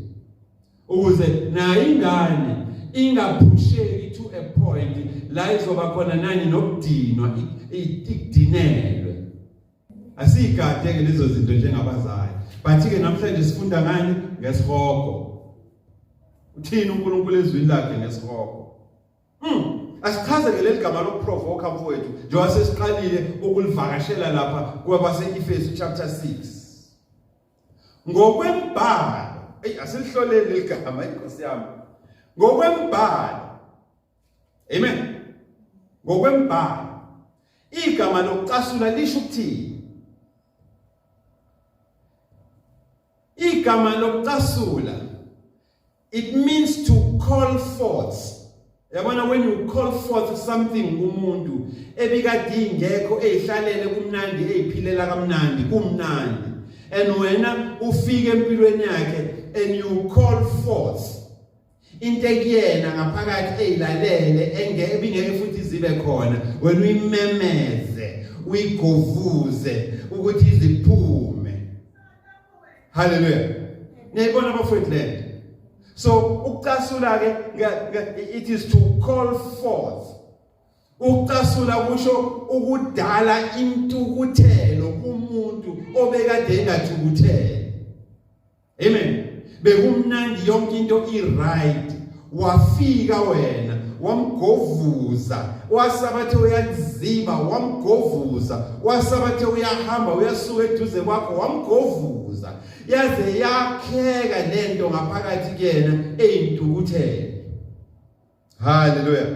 ukuze nayo ingane ingaphusheki to a point la izoba khona nani nokudinwa, ikudinelwe. Asiyigade ke lezo zinto njengabazali. But ke namhlanje sifunda ngani? Ngesihogo. Uthini uNkulunkulu ezwini lakhe ngesihogo? Asichaze ke leli gama lokuprovoke, mfowethu, njengoba sesiqalile ukulivakashela lapha kwabase-Efesu chapter 6. Ngokwembhalo, ey, asilihloleni leli gama, inkosi yami. Ngokwembhalo. Amen. Ngokwembhalo, igama lokucasula lisho ukuthini? Igama lokucasula, it means to call forth. Yabona, when you call forth something kumuntu ebikade ingekho, eyihlalele kumnandi, eyiphilela kamnandi, kumnandi, and wena ufike empilweni yakhe and you call forth into ekuyena ngaphakathi eyilalele, engeke ebingeke futhi zibe khona, wena uyimemeze, uyigovuze ukuthi iziphume. Haleluya. Niyayibona bafowethu lento? So ukucasula ke, it is to call forth. Ukucasula kusho ukudala intukuthelo kumuntu obekade engathukuthele. Amen. Bekumnandi, yonke into i-right, wafika wena wamgovuza, wasabathe uyaziba, wamgovuza, wasabathe uyahamba, uyasuka eduze kwakho, wamgovuza, yaze yakheka lento ngaphakathi kuyena eyintukuthelo. Hallelujah.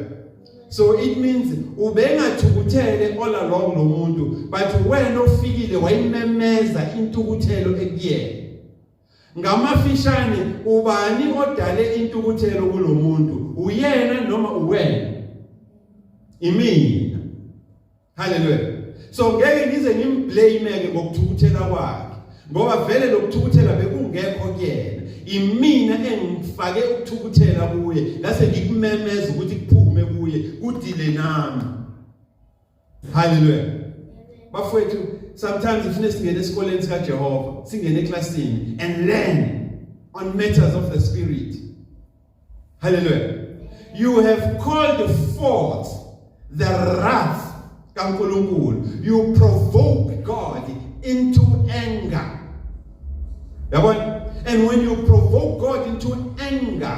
So it means ubengathukuthele all along lo muntu, but wena ofikile wayimemeza intukuthelo ekuyena. Ngamafishane, ubani odale intukuthelo kulomuntu? Uyena noma uwena? Imina. Haleluya. So ngeke ngize ngimblame ke ngokuthukuthela kwakhe, ngoba vele lokuthukuthela bekungekho kuyena. Imina engifake ukuthukuthela kuye, lase ngikumemeza ukuthi kuphume kuye, kudile nami. Haleluya. Bafowethu, sometimes ifune singene esikoleni sika Jehova, singene eklasini and learn on matters of the spirit. Hallelujah. You have called forth the wrath kaNkulunkulu. You provoke God into anger. Yabona? And when you provoke God into anger, Anger.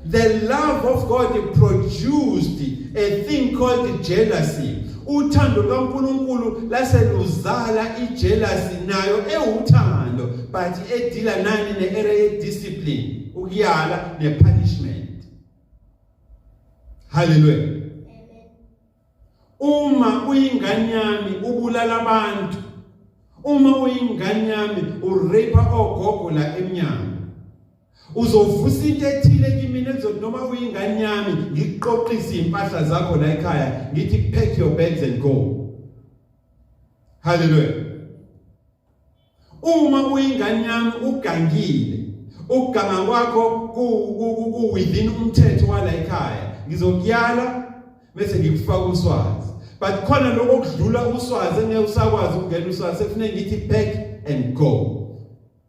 The love of God produced a thing called jealousy. Uthando lukaNkulunkulu laseluzala ijealousy nayo ewuthando but edila nani ne-area ye-discipline, ukuyala ne-punishment. Hallelujah. Uma uyingane yami ubulala abantu. Uma uyingane yami urape ogogo la emnyango. Uzovusa into ethile kimina ekuzothi noma uyingane yami ngikuqoqise impahla zakho la ekhaya ngithi pack your bags and go. Hallelujah. Uma uyingane yami ugangile, ukuganga kwakho ku within umthetho wala ekhaya, ngizokuyala bese ngikufaka uswazi. But khona lokho okudlula uswazi engeke usakwazi ukungena uswazi sekufuneka ngithi pack and go.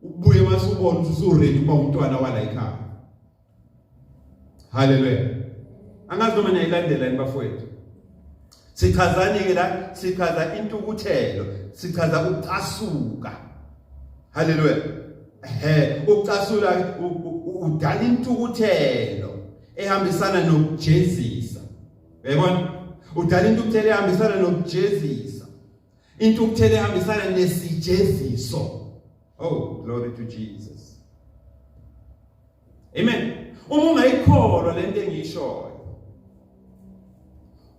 Ubuye mase ubona ukuthi usuready ukuba umntwana wala ekhaya. Hallelujah. Angazi noma niyayilandela yini bafowethu. Sichazani ke la? Sichaza intukuthelo, sichaza ukucasuka. Hallelujah. Ehe, ukucasula udala intukuthelo ehambisana nokujezisa. Uyabona? Udala intukuthelo ehambisana nokujezisa. Intukuthelo ehambisana nesijeziso. Oh, glory to Jesus. Amen. Uma ungayikholwa lento engiyishoyo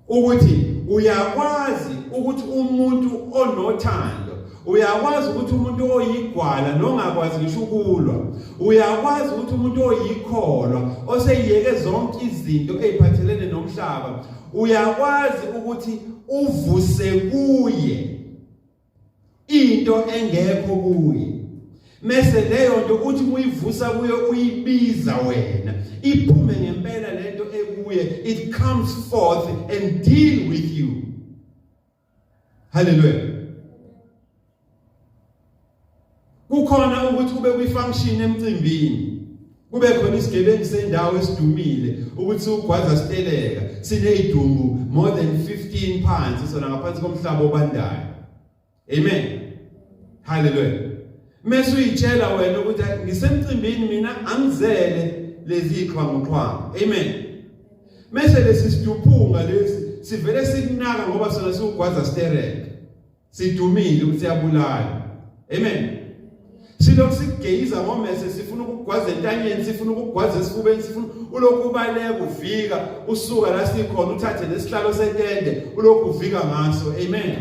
ukuthi uyakwazi ukuthi umuntu onothando uyakwazi ukuthi umuntu oyigwala nongakwazi ngisho ukulwa uyakwazi ukuthi umuntu oyikholwa oseyiyeke zonke izinto eziphathelene nomhlaba uyakwazi ukuthi uvuse kuye into engekho kuye mese leyo nto uthi uyivusa kuyo uyibiza wena iphume ngempela lento ekuye, it comes forth and deal with you. Hallelujah. Kukhona ukuthi kube kwi-function emcimbini kube khona isigebengu sendawo esidumile ukuthi ugwaza siteleka sinezidumbu more than 15 phansi sona ngaphansi komhlaba obandayo. Amen. Hallelujah. Mase uyitshela wena ukuthi ngisemcimbini mina angizele lezi iqhwanguqhwangu. Amen. Mase lesi siduphunga lesi sivele sikunaka ngoba sona siwugwaza stereka. Sidumile ukuthi siyabulala. Amen. Silokhu sikugeyiza ngomese sifuna ukugwaza entanyeni sifuna ukugwaza esifubeni sifuna ulokhu ubaleka uvika usuka la sikhona uthathe nesihlalo setende ulokhu uvika ngaso. Amen.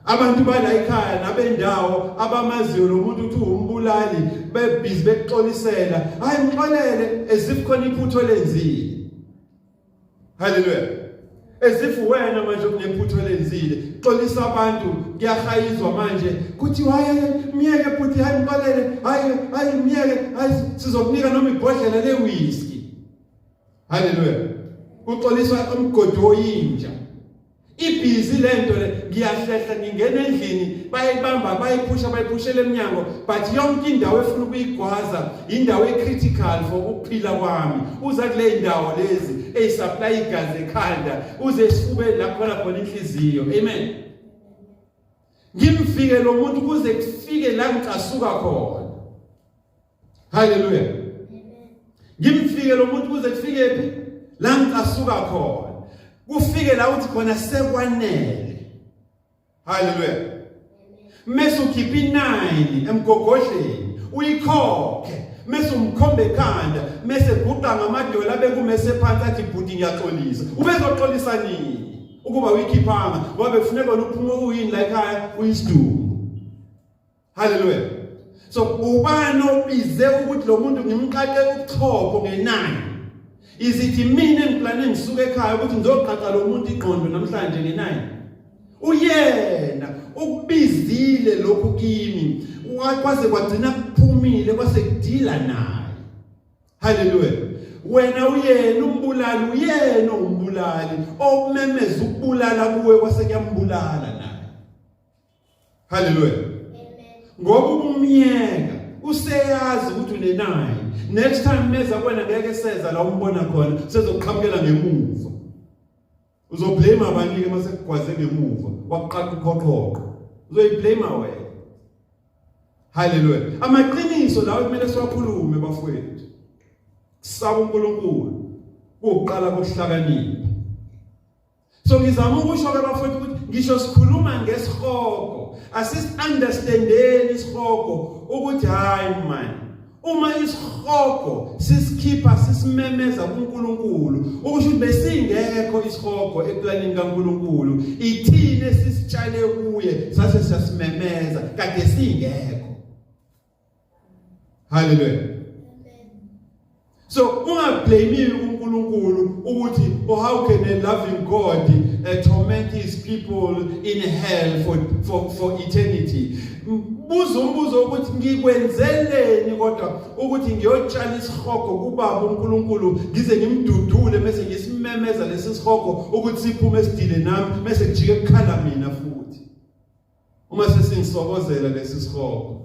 Abantu bala ekhaya nabendawo abamaziyo lo muntu uthi umbulali bebhizi bekuxolisela hayi mxolele as if khona iphutho lenzile. Haleluya. As if wena manje kunephutho elenzile. Xolisa abantu kuyahayizwa manje kuthiwa hayi myeke bhuti hayi mxolele hayi hayi myeke hayi sizokunika noma ibhodlela lewhisky. Haleluya. Uxoliswa umgodi woyinja. Ibhizi lento le ngiyahlehla ngingena endlini bayayibamba bayiphusha bayiphushela emnyango but yonke indawo efuna ukuyigwaza indawo ecritical for ukuphila kwami uza kule ndawo lezi eyisupply igazi ekhanda uze esifubeni la khona khona inhliziyo. Amen. Ngimfike lo muntu kuze kufike la ngicasuka khona. Haleluya. Ngimfike lo muntu kuze kufike phi? La ngicasuka khona. Kufike la uthi khona sekwanele. Haleluya. Mese ukhipha i9 emgogodleni uyikhokhe mese umkhombe ekhanda mese guqa ngamadolo abekumese phansi athi bhuti ngiyaxolisa ubezoxolisa nini ukuba uyikhiphanga ngoba bekufuneka wena uphume uyini la ekhaya uyisidumbu. Haleluya. So ubani obize ukuthi lo muntu ngimqaqe ubuchopho ngenani? Izithi mina engiplane ngisuke ekhaya ukuthi ngizoqaqa lo muntu igqondo namhlanje ngenani? Uyena ukubizile lokhu kimi kwaze kwagcina kuphumile kwase kudila naye. Haleluya. Wena uyena umbulali, uyena umbulali okumemeza ukubulala kuwe kwase kuyambulala naye. Haleluya. Ngoba ubumyeka useyazi ukuthi unenayi. Next time meza kuwena ngeke seza la umbona khona sezoqhamukela ngemuva. Uzoblame abanye ke mase kugwaze ngemuva wakuqaqa uqhoqhoqho. Uzoyiblame wena. Haleluya. Amaqiniso lawo kumele siwakhulume bafowethu. Saba uNkulunkulu kuqala kokuhlakanipha. So ngizama ukusho ke bafowethu ukuthi ngisho sikhuluma ngesihogo, asisi understandeni isihogo ukuthi hayi man. Uma isihogo sisikhipha sisimemeza kuNkulunkulu, ukusho ukuthi besingekho isihogo eplanini kaNkulunkulu, ithine sisitshale kuye sase siyasimemeza kade singekho. Hallelujah. So ungablame uNkulunkulu ukuthi oh how can a loving God torment his people in hell for eternity. Buza umbuzo ukuthi ngikwenzeleni kodwa ukuthi ngiyotshala isihogo kubaba uNkulunkulu ngize ngimdudule bese ngisimemeza lesi sihogo ukuthi siphume esidile nami bese kujike kukhala mina futhi. Uma sesingisokozela lesi sihogo.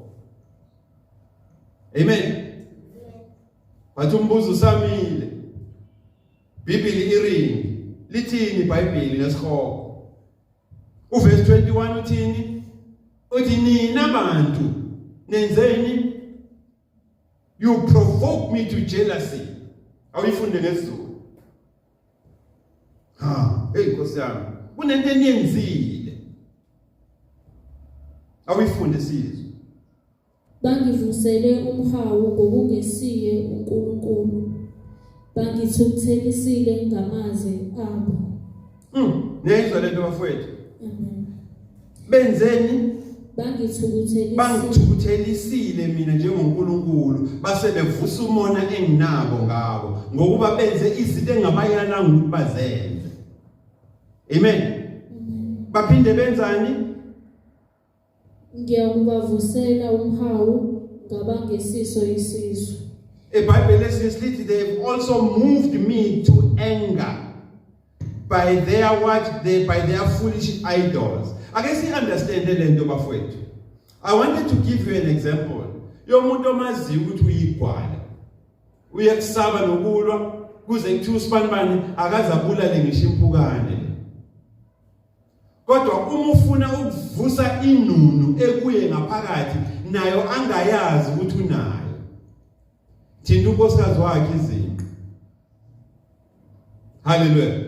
Amen. Bathi umbuzo usamile. Bhibhili iringi lithini iBhayibheli ngesihogo? Uverse 21 uthini? Uthi nina bantu nenzeni? You provoke me to jealousy. Awuyifunde ngesiZulu. Ha, hey Nkosi yami, kunento eniyenzile. Awuyifunde sizwe. Bangivusele umhawu ngokungesiye uNkulunkulu. Bangithukuthelisile ngamazwi abo. Niyayizwa lento bafowethu? Amen. Benzeni? Bangithukuthelisile. Bangithukuthelisile mina njengoNkulunkulu, base bevusa umona enginabo ngabo, ngokuba benze izinto engabayalanga ukuthi bazenze. Amen. Baphinde benzani? Ngiyakubavusela umhawu ngabangesiso isizwe. IBhayibheli lesingisi they have also moved me to anger by their what they by their foolish idols. Ake si understand lento bafowethu. I wanted to give you an example yomuntu omaziyo ukuthi uyigwala. Uyakusaba nokulwa kuze kuthiwe usibanibani akaze abulale ngisho impukane. Kodwa uma ufuna ukuvusa inunu ekuye ngaphakathi nayo angayazi ukuthi unayo. Thinta unkosikazi wakhe izinqa. Haleluya.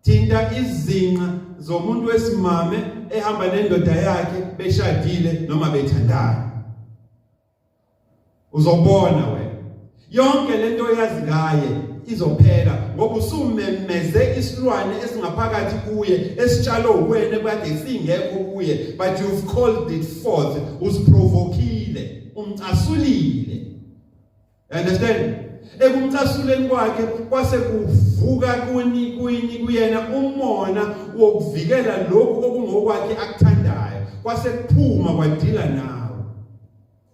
Thinta izinqa zomuntu wesimame ehamba nendoda yakhe beshadile noma bethandana. Uzobona wena. Yonke lento oyazi ngaye izophela ngoba usumemeze isilwane esingaphakathi kuye esitshalo wena kade singekho kuye, but you've called it forth, usiprovokile, umcasulile. Understand? Ekumcasuleni kwakhe kwase kuvuka kuni kuyini kuyena umona wokuvikela lokhu okungokwakhe akuthandayo, kwase kuphuma kwadila nawo.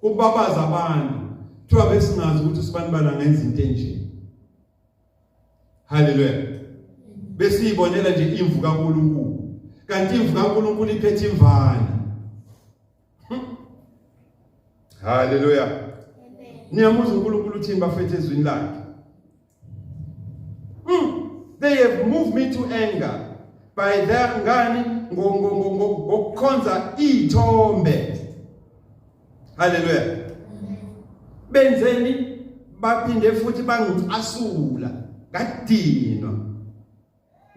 Kubabaza abantu kuthiwa besingazi ukuthi usibanibani angenza into enje. Haleluya. Besiyibonela nje imvu kaNkulunkulu, kanti imvu kaNkulunkulu iphethe imvana. Haleluya. Niyamuzwa uNkulunkulu uthini bafethu ezwini lakhe? They have moved me to anger by their ngani ngokukhonza ithombe. Haleluya. Benzeni baphinde futhi bangicasula ngadinwa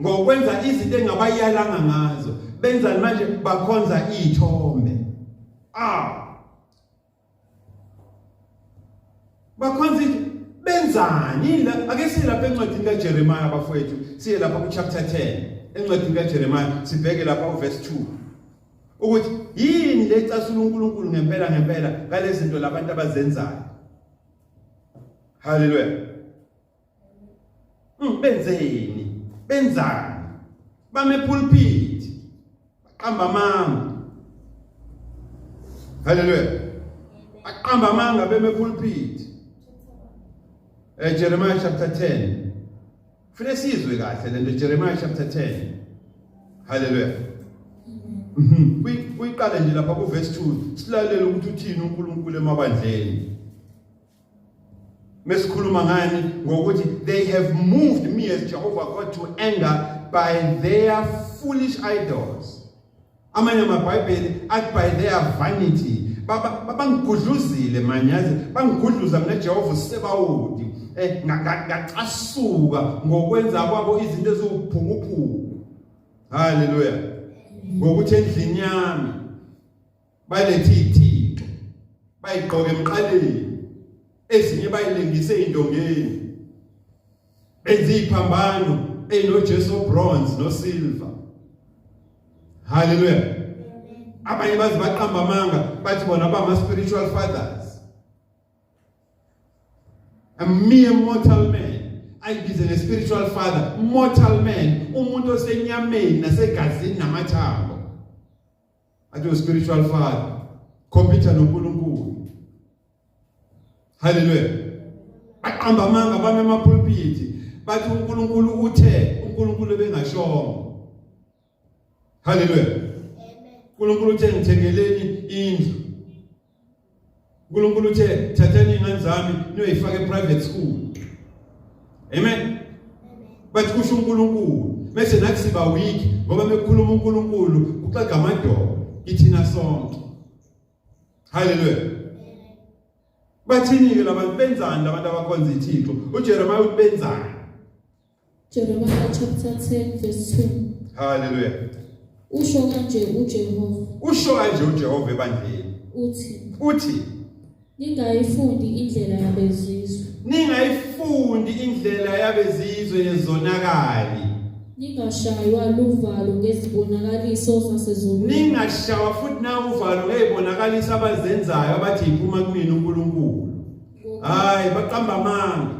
ngokwenza izinto engabayalanga ngazo. Benzani manje? Bakhonza ithombe. Bakhonza benzani la? Ake siye lapha encwadini kaJeremiah bafowethu, siye lapha ku chapter 10 encwadini kaJeremiah, sibheke lapha uverse 2 ukuthi yini lecasula uNkulunkulu ngempela ngempela ngalezi zinto labantu abazenzayo. Haleluya. Benzeni? Benzani? Bame pulpit. Baqamba amanga. Haleluya. Baqamba amanga beme pulpit. Jeremiah chapter 10. Fune sizwe kahle lento, Jeremiah chapter 10. Haleluya. Kuyiqale nje lapha ku verse 2 silalele ukuthi uthini uNkulunkulu emabandleni. Mesikhuluma ngani? Ngokuthi they have moved me as Jehovah God to anger by their foolish idols. Amanye amaBhayibheli athi by their vanity. Bangigudluzile manje, yazi bangigudluza mina Jehova Sebawoti, ngacasuka ngokwenza kwabo izinto eziwuphukuphuku. Haleluya. Ngokuthi endlini yami balethe ithixo, bayigqoke emqaleni, ezinye bayilengise ey'ndongeni, benza iy'phambano ey'noJesu bronze nosilver. Haleluya. Abanye baze baqamba amanga bathi bona bama spiritual fathers. A mere mortal man ayibize nge spiritual father, mortal man, umuntu osenyameni nasegazini namathambo. Athi spiritual father, compete noNkulunkulu. Haleluya. Baqamba amanga bame emapulpiti bathi uNkulunkulu uthe, uNkulunkulu ebengashongo. Haleluya. uNkulunkulu uthe ngithengeleni indlu. uNkulunkulu uthe thatheni ingane zami niyoyifaka eprivate school. Amen. Bathi kusho uNkulunkulu bese nathi siba weak ngoba mekukhuluma uNkulunkulu kuxega amadolo ithina sonke. Haleluya. Bathini ke labantu, benzani labantu abakhonza ithixo? uJeremiah uthi benzani? Jeremiah chapter 10 verse 2. Haleluya. Usho kanje uJehova. Usho kanje uJehova ebandleni. Uthi. Uthi ningayifundi indlela yabezizwe. Ningayifundi indlela yabezizwe yezonakali. Ningashaywa luvalo ngezibonakaliso zasezulwini. Ningashawa futhi na uvalo ngezibonakaliso abazenzayo abathi iphuma kumina uNkulunkulu. Hayi, baqamba amanga.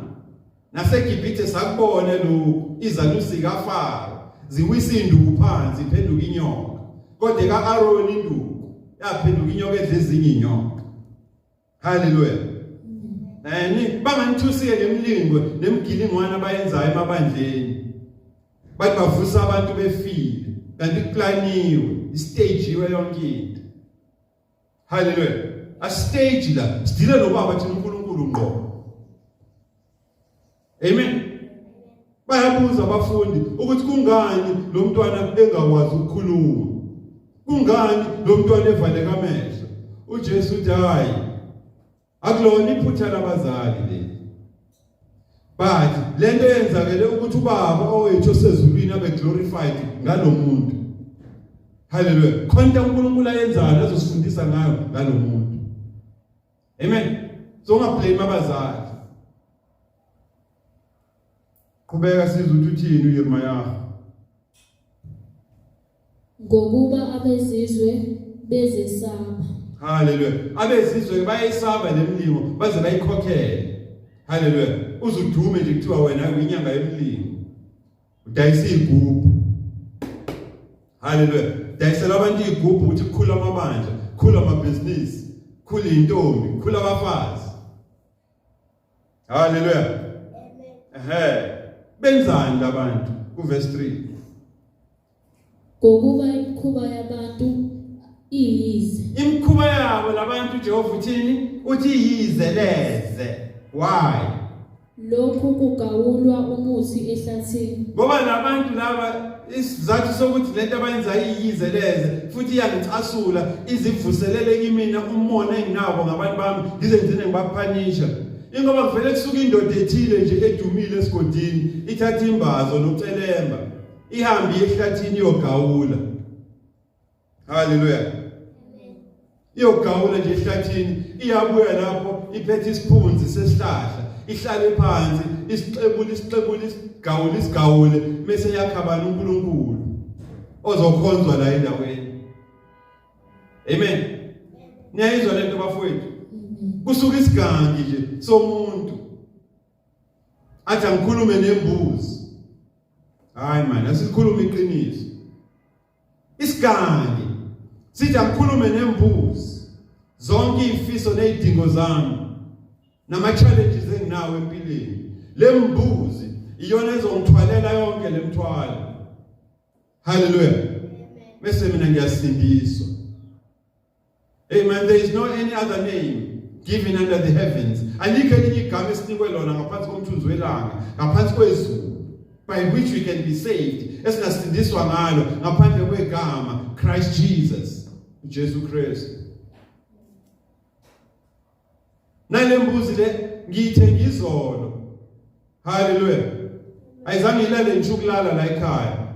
NaseGibhithe sakubona lokhu, izanusi kaFaro ziwisa induku phansi iphenduka inyoka. Kodwa kaAron induku yaphenduka inyoka edla ezinye inyoka. Haleluya. Nani banganithusike ngemlingo nemgilingwana abayenzayo emabandleni. Bathi bavusa abantu befile kanti kuplaniwe, istagewe yonke into. Haleluya. Astage la, sidile nobaba thina uNkulunkulu ngqo. Amen. Bayabuza abafundi ukuthi kungani lo mntwana engakwazi ukukhuluma? Kungani lo mntwana evaleka amehlo? uJesu uthi hayi, akulona iphutha labazali leli. But lento yenzakele ukuthi ubaba owethu osezulwini abe glorified ngalomuntu. Haleluya. Khona uNkulunkulu ayenzayo azosifundisa ngayo ngalomuntu. Amen. So ungablame abazali. Qhubeka sizwe ukuthi uthini uYeremiah. Ngokuba abezizwe bezesaba. Haleluya. Abezizwe bayayisaba lemlingo baze bayikhokhele. Haleluya. Uzudume nje kuthiwa wena uyinyanga yemlingo. Udayisa igubhu. Haleluya. Dayisela abantu igubhu ukuthi kukhula amabandla, kukhula amabhizinisi, kukhula intombi, kukhula abafazi. Haleluya. Ehe. Benzani labantu kuverse 3? Ngokuba imikhuba yabantu iyize. Imikhuba yabo labantu Jehova uthini? Uthi iyize leze. Why? Lokhu kugawulwa umuthi ehlathini. Ngoba labantu laba isizathu sokuthi lento abayenza iyize leze futhi iyangicasula, izivuselele kimina umona enginawo ngabantu bami, ngize ngigcine ngibaphanisha. Ingoba kuvele kusuka indoda ethile nje edumile esigodini, ithatha imbazo nocelemba, ihambe ehlathini iyogawula. Haleluya. Iyogawula nje ehlathini, iyabuya lapho iphethe isiphunzi sesihlahla, ihlale phansi, isixebule isixebule isigawule isigawule bese yakhabana uNkulunkulu ozokhonzwa la endaweni. Amen. Niyayizwa lento bafowethu? Kusuka isigangi nje somuntu athi angikhulume nembuzi. Hayi man, asikhulume iqiniso. Isigangi sithi angikhulume nembuzi zonke izifiso nezidingo zami nama challenges enginawo empilweni. Le mbuzi iyona ezongithwalela yonke lemthwalo. Hallelujah. Bese mina ngiyasindiswa. Amen. There is no any other name given under the heavens. Alikho elinye igama esinikwe lona ngaphansi komthunzi welanga, ngaphansi kwezulu, by which we can be saved. Esingasindiswa ngalo ngaphandle kwegama Christ Jesus, Jesu Kristu. Nale mbuzi le ngiyithenge izolo. Haleluya. Ayizange ilale ngisho ukulala la ekhaya.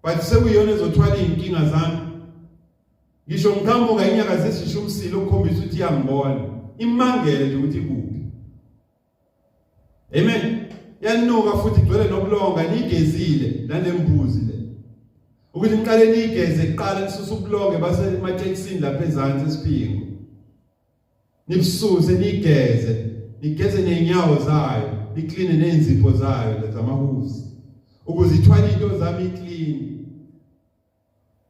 But sekuyiyona ezothwala izinkinga zami. Ngisho ngiqhamuka inyaka zisisho umsila ukukhombisa ukuthi iyangibona. Imangele nje ukuthi ikuphi. Amen. Yanuka futhi igcwele nobulonga nigezile nalembuzi le. Ukuthi niqale nigeze kuqala nisuse ubulonge base ematekisini lapha ezansi esiphingo. Nibususe nigeze, nigeze nezinyawo zayo, nikline nezinzipho zayo lezamahuzi. Ukuze ithwale into zami iclean.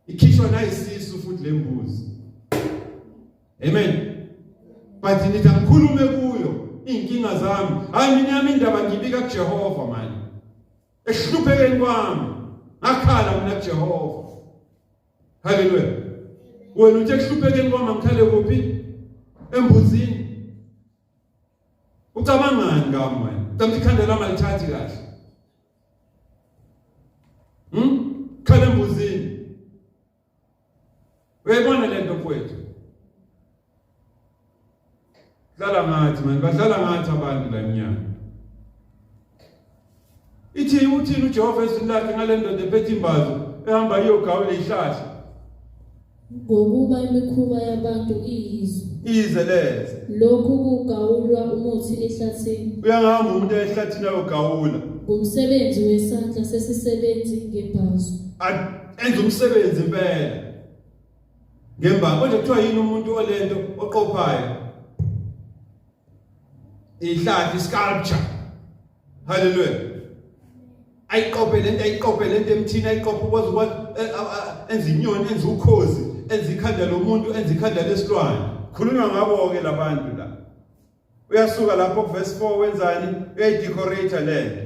Ikhishwa nayisisu futhi lembuzi. Amen. But nithi angikhulume kuyo inkinga zami. Hayi mina yami indaba ngibika kuJehova manje. Ehluphekeni kwami ngakhala mina kuJehova. Haleluya. Wena uthi ekuhluphekeni kwami ngikhale kuphi? Embuzini. Ucabangani ngami wena? Ucabanga ikhanda lami alithathi kahle. Khala embuzini. Uyayibona lento mfowethu? Dlala ngathi manje, badlala ngathi abantu la emnyango. Ithi uthini uJehova ezwini lakhe ngale ndoda ephethe imbazo ehamba iyogawula ihlahla? Ngokuba imikhuba yabantu iyizwe. Ize leze. Lokhu kugawulwa umuthi ehlathini. Uyangihamba umuntu ehlathini ayogawula. Ngumsebenzi wesandla sesisebenzi ngebhazo. Enza umsebenzi impela. Ngemba konje kuthiwa yini umuntu olento oqophayo? Ihlahla sculpture. Hallelujah. Ayiqophe lento, ayiqophe lento emthini, ayiqophe ukwazi ukwazi enza inyoni, enza ukhozi, enza ikhanda lomuntu, enza ikhanda lesilwane. Khulunywa ngabo ke labantu la. Uyasuka lapho verse 4 wenzani? Uyayidecorate lento.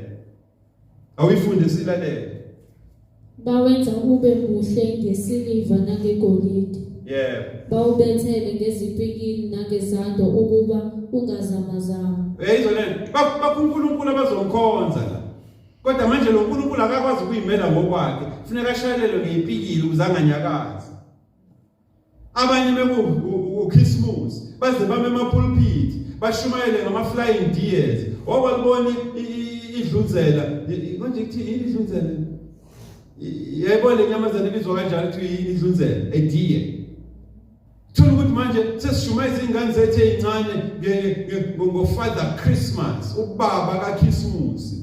Awuyifunde silalele. Bawenza ube muhle ngesiliva nangegolide. Yebo. Bawubethele ngezipikili nangezando ukuba ungazamazama. Uyayizwa lento? BakuNkulunkulu abazomkhonza la. Kodwa manje lo nkulunkulu akakwazi ukuyimela ngokwakhe. Kufuneka ashayelelwe ngeyipikili ukuze anganyakazi. Abanye bekukhisimusi baze bame emapulpit bashumayele ngama flying deers. Wabalibona idlunzela konje kuthi yini idlunzela? Yayibona le nyamazane ibizwa kanjalo kuthi yini idlunzela? A deer. Thola ukuthi manje sesishumayeza izingane zethu ezincane ngo-Father Christmas, ubaba kaKhisimusi.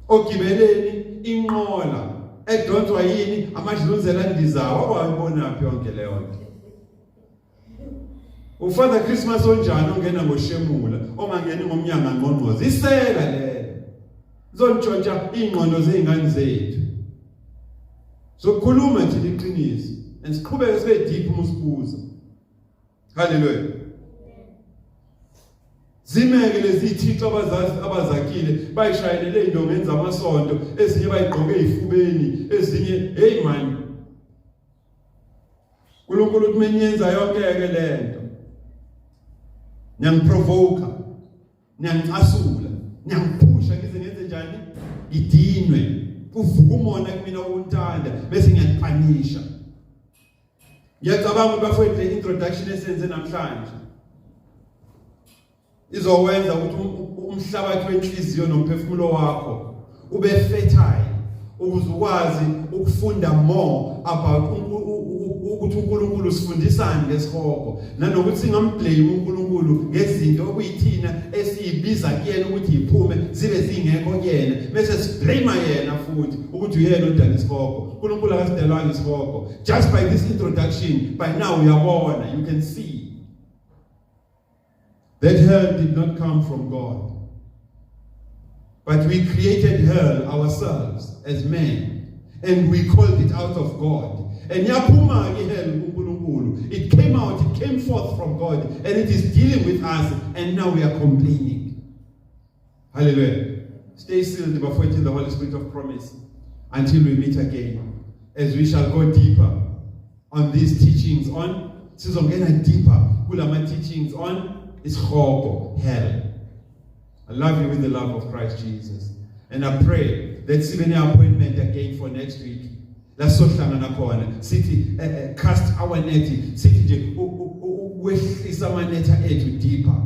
Ogibeleni inqola edonswa yini amadlunzela andizayo, wakwayibonaphi yonke leyo nto? UFather Christmas onjani ongena ngoshemula, ongangeni ngomnyango angqongqoze? Isela lelo. Zontshontsha ingqondo zezingane zethu. Sokukhuluma nje iqiniso and siqhubeke sibe deep uma usibuza. Hallelujah. Zimeke lezi thixo abazazi abazakile bayishayelele indongeni zamasonto, ezinye bayigqoke ezifubeni, ezinye hey man. uNkulunkulu uthi menyenza yonke ke lento. Niyangiprovoke, niyangicasula, niyangiphusha ngize ngenze njani? Ngidinwe. Kuvuka umona kumina wokuntanda bese ngiyanipanisha. Ngiyacabanga ukuthi bafowethu le introduction esiyenze namhlanje izokwenza ukuthi umhlabathi wenhliziyo nomphefumulo wakho ube fertile ukuze ukwazi ukufunda more about ukuthi uNkulunkulu usifundisani ngesihogo, nanokuthi singamblame uNkulunkulu ngezinto okuyithina esiyibiza kuyena ukuthi iphume zibe zingekho kuyena, bese siblame yena futhi ukuthi uyena odala isihogo. uNkulunkulu akasidalanga isihogo. Just by this introduction, by now uyabona, you can see that hell did not come from God, but we created hell ourselves as men, and we called it out of God. And yaphuma ke hell kuNkulunkulu. It came out, it came forth from God, and it is dealing with us, and now we are complaining. Hallelujah. Stay sealed bafowethu in the Holy Spirit of promise until we meet again, as we shall go deeper on these teachings on, sizongena deeper kulama teachings on isihogo, hell. I love you with the love of Christ Jesus, and I pray that sibe ne appointment again for next week la sohlangana khona sithi cast our net, sithi nje wehlisa amanetha ethu deeper.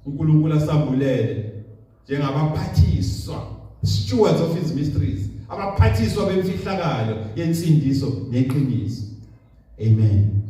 uNkulunkulu asambulele njengabaphathiswa, stewards of his mysteries, abaphathiswa bemfihlakalo yensindiso neqiniso. Amen.